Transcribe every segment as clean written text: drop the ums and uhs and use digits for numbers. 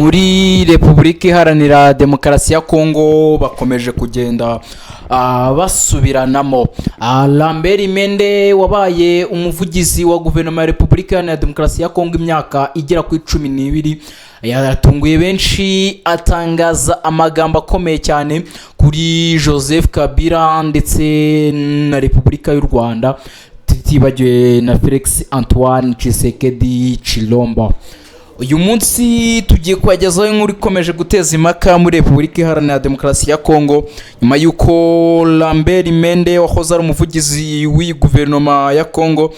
Muri Repubulika Iharanira Demokarasi ya Kongo bakomeje kugenda basubiranamo. Lambert Mende wabaye umuvugizi wa guverinoma ya Repubulika Iharanira Demokarasi ya Kongo imyaka igera kuri 12, yatunguye benshi atangaza amagambo akomeye cyane kuri Joseph Kabila ndetse na Repubulika y'u Rwanda, tutibagiwe na Felix Antoine Tshisekedi Chilombo. Uyu munsi tugiye kubagezaho inkuru ikomeje guteza impaka muri Repubulika Iharanira Demokarasi ya Kongo, nyuma y'uko Lambert Mende wahoze ari umuvugizi w'iyi guverinoma ya Kongo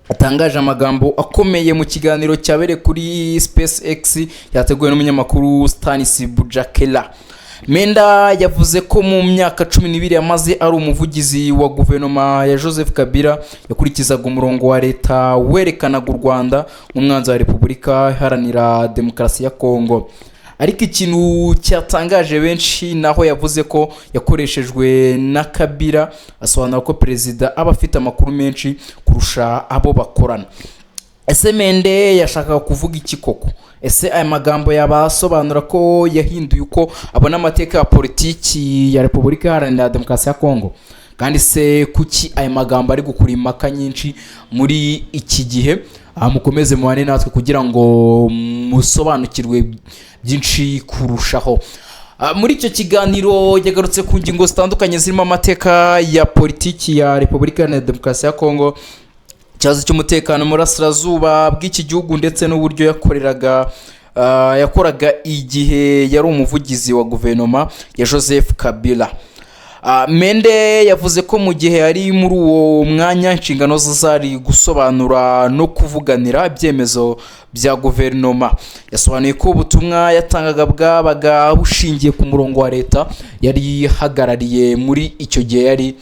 atangaje amagambo akomeye mu kiganiro cyabereye kuri SpaceX cyateguwe n'umunyamakuru Stanis Bujakera. Mende yavuze ko mu myaka 12 yamaze ari umuvugizi wa guverinoma ya Joseph Kabila yakurikizaga umurongo wa leta werekanaga u Rwanda nk'umwanzi wa Repubulika Iharanira Demokarasi ya Kongo. Ariko ikintu cyatangaje benshi naho yavuze ko yakoreshejwe na Kabila, asobanura ko perezida aba afite amakuru menshi kurusha abo bakorana. Ese Mende yashakaga kuvuga iki koko? Ese aya magambo yaba asobanura ko yahinduye uko abona amateka ya politiki ya Repubulika Iharanira Demokarasi ya Kongo? Kandi se kuki aya magambo ari gukura impaka nyinshi muri iki gihe? Mukomeze mubane natwe kugira ngo musobanukirwe byinshi kurushaho. Muri icyo kiganiro yagarutse ku ngingo zitandukanye zirimo amateka ya politiki ya Repubulika Iharanira Demokarasi ya Kongo, ikibazo cy'umutekano mu burasirazuba bw'iki gihugu, ndetse n'uburyo yakoraga igihe yari umuvugizi wa guverinoma ya Joseph Kabila. Mende yavuze ko mu gihe yari muri uwo mwanya inshingano ze zari gusobanura no kuvuganira ibyemezo bya guverinoma. Yasobanuye ko ubutumwa yatangaga bwabaga bushingiye ku murongo wa leta yari ihagarariye muri icyo gihe yari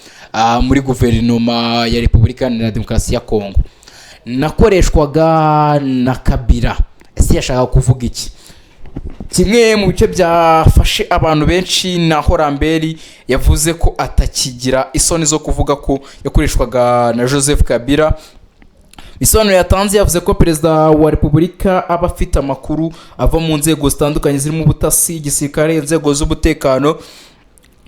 muri guverinoma ya Repubulika Iharanira Demokarasi ya Kongo. Nakoreshwaga na Kabila. Ese yashakaga kuvuga iki? Kimwe mu bice byafashe abantu benshi naho Lambert yavuze ko atakigira isoni zo kuvuga ko yakoreshwaga na Joseph Kabila. Bisobanuro yatanze, yavuze ko perezida wa repubulika aba afite amakuru ava mu nzego zitandukanye zirimo ubutasi, igisirikare, inzego z'umutekano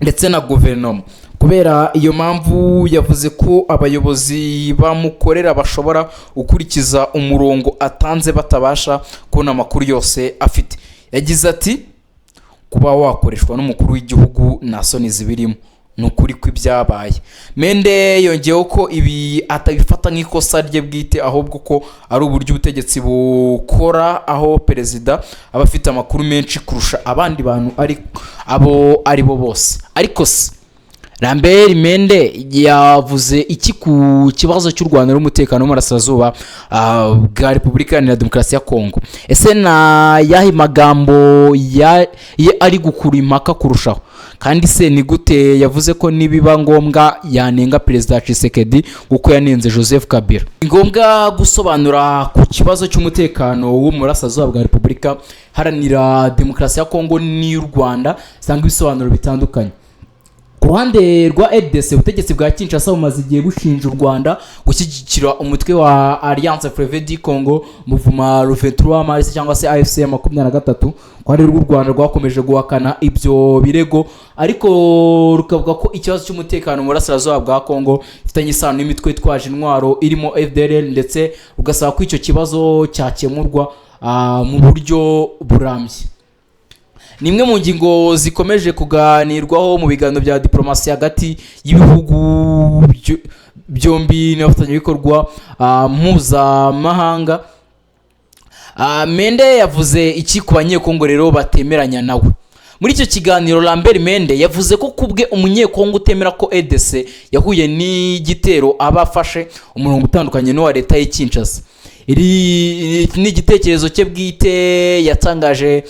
ndetse na guverinoma. Kubera iyo mpamvu, yavuze ko abayobozi bamukorera bashobora gukurikiza umurongo atanze batabasha kubona amakuru yose afite. Yagize ati: "Kuba wakoreshwa n'umukuru w'igihugu nta soni zibirimo, ni ukuri kw'ibyabaye." Mende yongeyeho ko ibi atabifata nk'ikosa rye bwite, ahubwo ko ari uburyo ubutegetsi bukora, aho perezida aba afite amakuru menshi kurusha abandi bantu ari abo ari bo bose. Ariko se Lambert Mende yavuze iki ku kibazo cy'u Rwanda n'umutekano w'umurasirazuba bwa Repubulika Iharanira Demokarasi ya Kongo? Ese na yahe magambo ye ari gukura impaka kurushaho? Kandi se ni gute yavuze ko nibiba ngombwa yanenga Perezida Tshisekedi kuko yanenze Joseph Kabila? Ni ngombwa gusobanura ku kibazo cy'umutekano wo mu burasirazuba bwa Repubulika Iharanira Demokarasi ya Kongo n'iy'u Rwanda, zitanga ibisobanuro bitandukanye. Ku ruhande rwa RDC, ubutegetsi bwa Kinshasa bumaze igihe bushinja u Rwanda gushyigikira umutwe wa Alliance Fleuve du Congo, Mouvement 23 Mars cyangwa se AFC ya 23. Ku ruhande rw'u Rwanda, rwakomeje guhakana ibyo birego, ariko rukavuga ko ikibazo cy'umutekano mu burasirazuba bwa Congo gifitanye isano n'imitwe itwaje intwaro irimo FDLR, ndetse rugasaba ko icyo kibazo cyakemurwa mu buryo burambye. Ni imwe mu ngingo zikomeje kuganirwaho mu biganiro bya diplomasi hagati y'ibihugu byombi n'abafatanyabikorwa mpuzamahanga. Mende yavuze iki ku Banyekongo rero batemeranya nawe? Muri icyo kiganiro, Lambert Mende yavuze ko kubwe Umunyekongo utemera ko RDC yahuye n'igitero aba afashe umurongo utandukanye n'uwa leta y'i Kinshasa. Iri ni igitekerezo cye bwite yatangaje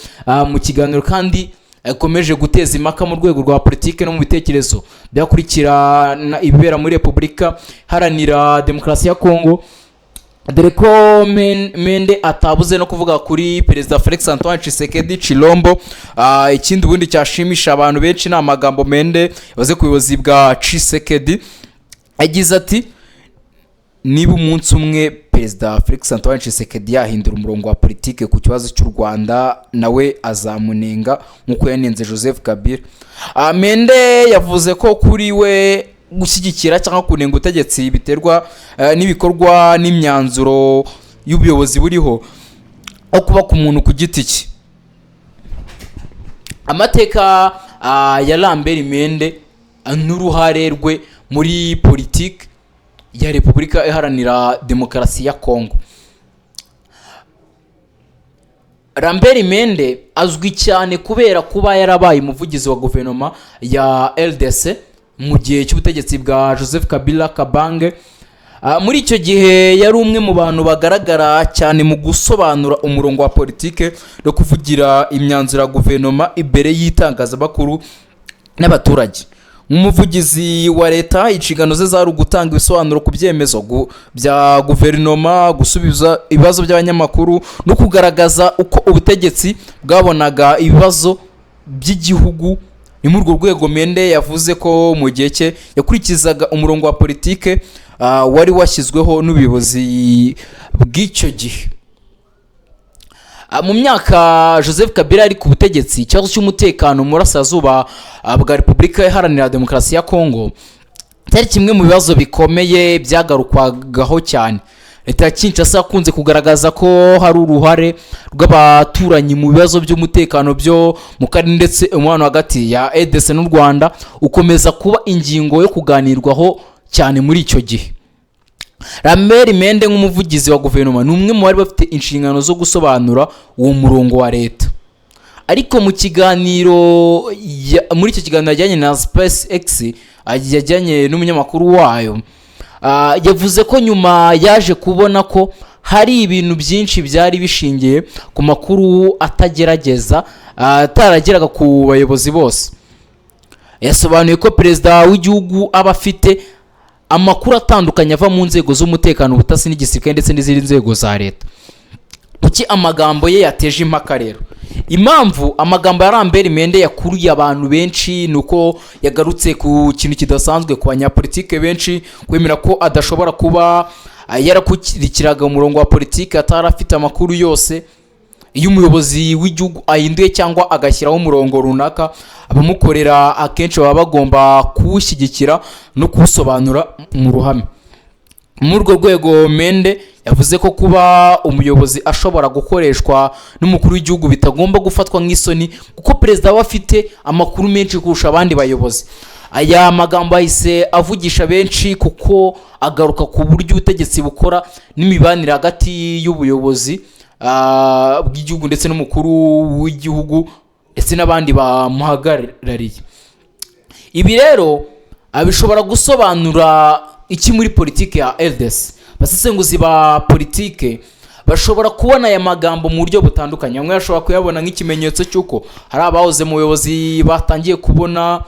mu kiganiro, kandi yakomeje guteza impaka mu rwego rwa politiki no mu bitekerezo byakurikirana ibibera muri Repubulika Iharanira Demokarasi ya Kongo, dore ko Mende atabuze no kuvuga kuri Perezida Felix Antoine Tshisekedi Chilombo. Ikindi ubundi cyashimisha abantu benshi ni amagambo Mende yavuze ku buyobozi bwa Tshisekedi. Yagize ati: "Niba umunsi umwe perezida Perezida Felix Antoine Tshisekedi yahindura umurongo wa politike ku kibazo cy'u Rwanda, nawe azamunenga nk'uko yanenze Joseph Kabila. Mende yavuze ko kuri we gushyigikira cyangwa kunenga ubutegetsi biterwa n'ibikorwa n'imyanzuro y'ubuyobozi buriho, aho kuba ku muntu ku giti cye. Amateka ya Lambert Mende n'uruhare rwe muri politiki ya Repubulika Iharanira Demokarasi ya Kongo. Lambert Mende azwi cyane kubera kuba yarabaye umuvugizi wa guverinoma ya RDC mu gihe cy'ubutegetsi bwa Joseph Kabila Kabange. Muri icyo gihe yari umwe mu bantu bagaragara cyane mu gusobanura umurongo wa politike no kuvugira imyanzuro ya guverinoma imbere y'itangazamakuru n'abaturage. Nk'umuvugizi wa leta, inshingano ze zari ugutanga ibisobanuro ku byemezo bya guverinoma, gusubiza ibibazo by'abanyamakuru no kugaragaza uko ubutegetsi bwabonaga ibibazo by'igihugu. Ni muri urwo rwego Mende yavuze ko mu gihe cye yakurikizaga umurongo wa politike wari washyizweho n'ubuyobozi bw'icyo gihe. Mu myaka Joseph Kabila ari ku butegetsi, ikibazo cy'umutekano mu burasirazuba bwa Repubulika Iharanira Demokarasi ya Kongo cyari kimwe mu bibazo bikomeye byagarukwagaho cyane. Leta ya Kinshasa yakunze kugaragaza ko hari uruhare rw'abaturanyi mu bibazo by'umutekano byo mu karere, ndetse umubano hagati ya RDC n'u Rwanda ukomeza kuba ingingo yo kuganirwaho cyane muri icyo gihe. Lambert Mende, nk'umuvugizi wa guverinoma, ni umwe mu bari bafite inshingano zo gusobanura uwo murongo wa leta. Ariko mu kiganiro muri icyo kiganiro yajyanye na Space X, yajyanye n'umunyamakuru wayo, yavuze ko nyuma yaje kubona ko hari ibintu byinshi byari bishingiye ku makuru atagerageza atarageraga ku bayobozi bose. Yasobanuye ko perezida w'igihugu aba afite amakuru atandukanye ava mu nzego z'umutekano, ubutasi n'igisirikare ndetse n'izindi nzego za leta. Kuki amagambo ye yateje impaka rero? Impamvu amagambo ya Lambert Mende yakuruye abantu benshi ni uko yagarutse ku kintu kidasanzwe ku banyapolitike benshi, kwemera ko adashobora kuba yarakurikiraga umurongo wa politiki atari afite amakuru yose. Iyo umuyobozi w'igihugu ahinduye cyangwa agashyiraho umurongo runaka, abamukorera akenshi baba bagomba kuwushyigikira no kuwusobanura mu ruhame. Muri urwo rwego, Mende yavuze ko kuba umuyobozi ashobora gukoreshwa n'umukuru w'igihugu bitagomba gufatwa nk'isoni, kuko perezida aba afite amakuru menshi kurusha abandi bayobozi. Aya magambo ahise avugisha benshi, kuko agaruka ku buryo ubutegetsi bukora n'imibanire hagati y'ubuyobozi bw'igihugu ndetse n'umukuru w'igihugu ndetse n'abandi bamuhagarariye. Ibi rero bishobora gusobanura iki muri politiki ya RDC? Abasesenguzi ba politike bashobora kubona aya magambo mu buryo butandukanye. Bamwe bashobora kuyabona nk'ikimenyetso cy'uko hari abahoze mu buyobozi batangiye kubona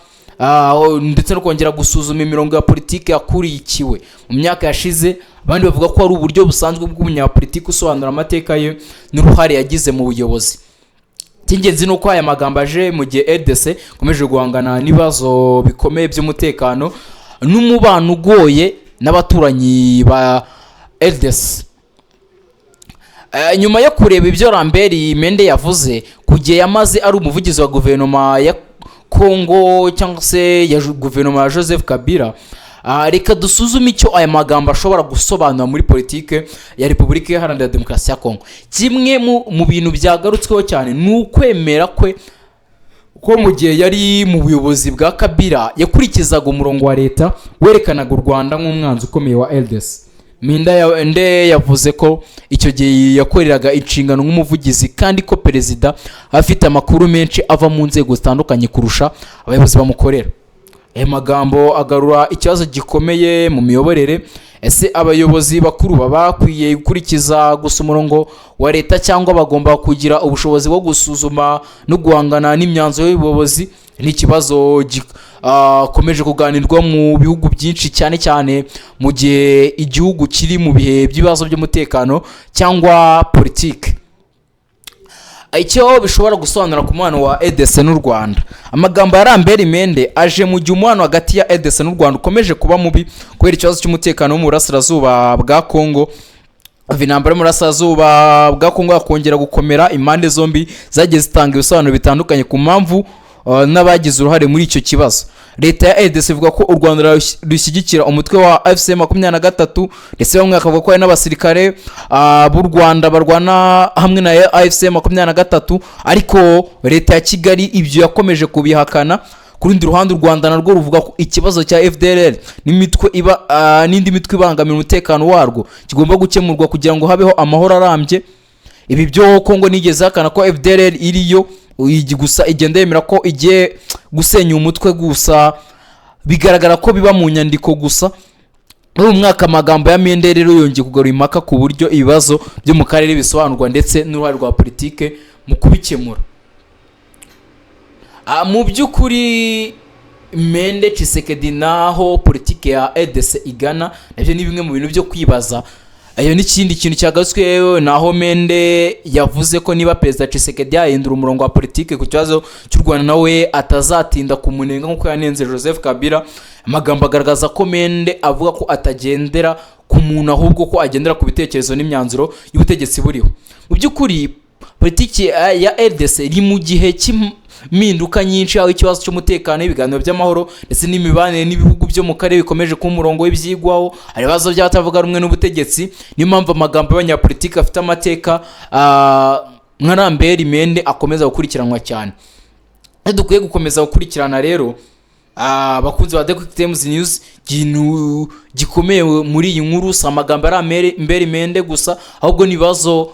ndetse no kongera gusuzuma imirongo ya politiki yakurikiwe mu myaka yashize. Abandi bavuga ko ari uburyo busanzwe bw'umunyapolitiki usobanura amateka ye n'uruhare yagize mu buyobozi. Icy'ingenzi ni uko aya magambo aje mu gihe RDC ikomeje guhangana n'ibibazo bikomeye by'umutekano n'umubano ugoye n'abaturanyi ba RDC. Nyuma yo kureba ibyo Lambert Mende yavuze ku gihe yamaze ari umuvugizi wa guverinoma ya Kongo cyangwa se ya guverinoma ya Joseph Kabila, reka dusuzume icyo aya magambo ashobora gusobanura muri politike ya Repubulika Iharanira Demokarasi ya Kongo. Kimwe mu bintu byagarutsweho cyane ni ukwemera kwe ko mu gihe yari mu buyobozi bwa Kabila yakurikizaga umurongo wa leta werekanaga u Rwanda nk'umwanzi ukomeye wa RDC. Mende yavuze ko icyo gihe yakoreraga inshingano nk'umuvugizi, kandi ko perezida afite amakuru menshi ava mu nzego zitandukanye kurusha abayobozi bamukorera. Aya magambo agarura ikibazo gikomeye mu miyoborere: ese abayobozi bakuru baba bakwiye gukurikiza gusa umurongo wa leta, cyangwa bagomba kugira ubushobozi bwo gusuzuma no guhangana n'imyanzuro y'ubuyobozi? Ni ikibazo gikomeje kuganirwa mu bihugu byinshi, cyane cyane mu gihe igihugu kiri mu bihe by'ibibazo by'umutekano cyangwa politiki. Icyo bishobora gusobanura ku mubano wa RDC n'u Rwanda: amagambo ya Lambert Mende aje mu gihe umubano hagati ya RDC n'u Rwanda ukomeje kuba mubi kubera ikibazo cy'umutekano wo mu burasirazuba bwa Kongo. Intambara yo mu burasirazuba bwa Kongo yakongera gukomera, impande zombi zagiye zitanga ibisobanuro bitandukanye ku mpamvu n'abagize uruhare muri icyo kibazo. Leta ya RDC ivuga ko u Rwanda rushyigikira umutwe wa AFC 23, ndetse bamwe bakavuga ko hari n'abasirikare b'u Rwanda barwana hamwe na AFC 23, ariko leta ya Kigali ibyo yakomeje kubihakana. Ku rundi ruhande, u Rwanda narwo ruvuga ko ikibazo cya FDLR n'imitwe iba n'indi mitwe ibangamira umutekano warwo kigomba gukemurwa kugira ngo habeho amahoro arambye. Ibi byo Kongo nigeze ihakana ko FDLR iriyo gusa igenda yemera ko igiye gusenya umutwe, gusa bigaragara ko biba mu nyandiko gusa. Muri uyu mwaka, amagambo ya Mende rero yongeye kugarura impaka ku buryo ibibazo byo mu karere bisobanurwa ndetse n'uruhare rwa politike mu kubikemura. Mu by'ukuri, Mende Tshisekedi naho politike ya RDC igana, nabyo ni bimwe mu bintu byo kwibaza. Ayo n'ikindi kintu cyagarutswe naho Mende yavuze ko niba Perezida Tshisekedi yahindura umurongo wa politike ku kibazo cy'u Rwanda, nawe atazatinda kumunenga nk'uko yanenze Joseph Kabila. Amagambo agaragaza ko Mende avuga ko atagendera ku muntu, ahubwo ko agendera ku bitekerezo n'imyanzuro y'ubutegetsi buriho. Mu by'ukuri, politiki ya RDC iri mu gihe cy'impinduka nyinshi, aho ikibazo cy'umutekano, ibiganiro by'amahoro ndetse n'imibanire n'ibihugu byo mu karere bikomeje kuba umurongo w'ibyigwaho. Hari ibibazo by'abatavuga rumwe n'ubutegetsi. Niyo mpamvu amagambo y'abanyapolitiki afite amateka nka Lambert Mende akomeza gukurikiranwa cyane. Iyo dukwiye gukomeza gukurikirana rero, abakunzi ba The Quick Times News, ikintu gikomeye muri iyi nkuru si amagambo ya Lambert Mende gusa, ahubwo n'ibibazo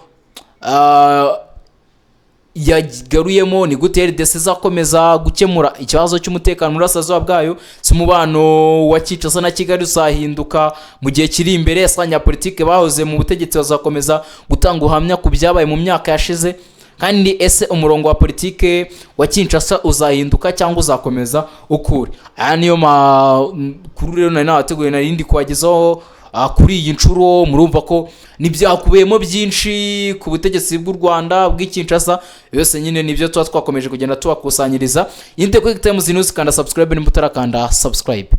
yagaruyemo: ni gute RDC izakomeza gukemura ikibazo cy'umutekano mu burasirazuba bwayo? Si umubano wa Kinshasa na Kigali uzahinduka mu gihe kiri imbere? Ese abanyapolitike bahoze mu butegetsi bazakomeza gutanga ubuhamya ku byabaye mu myaka yashize? Kandi ese umurongo wa politike wa Kinshasa uzahinduka cyangwa uzakomeza ukuri? Aya niyo makuru rero nari nabateguye, nari ndi kubagezaho kuri iyi nshuro. Murumva ko ntibyakubiyemo byinshi ku butegetsi bw'u Rwanda, bw'i Kinshasa, byose nyine nibyo tuba twakomeje kugenda tubakusanyiriza. Iyi ni Quick Times News. Kanda subscribe nimba utarakanda subscribe.